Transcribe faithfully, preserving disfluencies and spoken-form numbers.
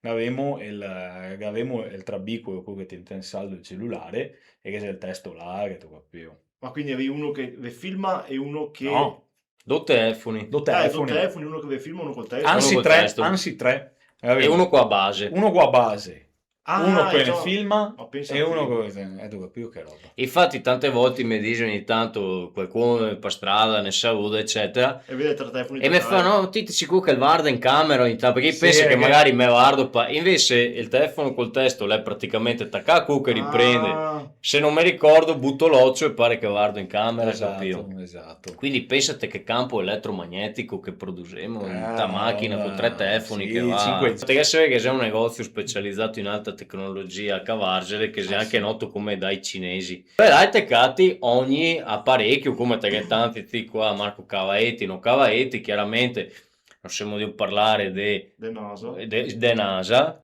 Gavemo el, gavemo el trabico, queo che te, te insaldo el celulare, e ghe xe el testo là, che te capìo. Ma quindi gavevi uno che ve filma e uno che... No, do telefoni. Do Eh, do telefoni. Telefoni, uno che ve filma, uno col testo. Anzi Uno col tre, testo. Anzi tre. E uno co a base. Uno co a base. Ah, Uno che già. filma Ma pensa e te. Uno che... Eh, te capìo che roba. Infati tante volte me dixe ogni tanto qualcuno per strada, ne saluda, eccetera. E vede tre telefoni E me tacai. fa, no, ti, ti sicuro che el varda in camera ogni tanto, perché Sì, pensa che perché magari me vardo, pa... invece el telefono col testo l'è praticamente tacà a queo che riprende. Ah, Se no me ricordo, buto l'ocio e pare che vardo in camera, Esatto, capìo? Esatto. Quindi pensate che campo elettromagnetico che produsemo in Ah, sta machina con tre telefoni sì, che va. cinque- Te che se vede che xe un negozio specializzato in alta tecnologia a Cavarzere, che xe Ah, anche sì. noto come dai cinesi. Però te cati ogni aparecio, come te che tanti ti qua, Marco, cavaeti, no cavaeti, chiaramente no semo drio parlare de, de NASA. de, de NASA,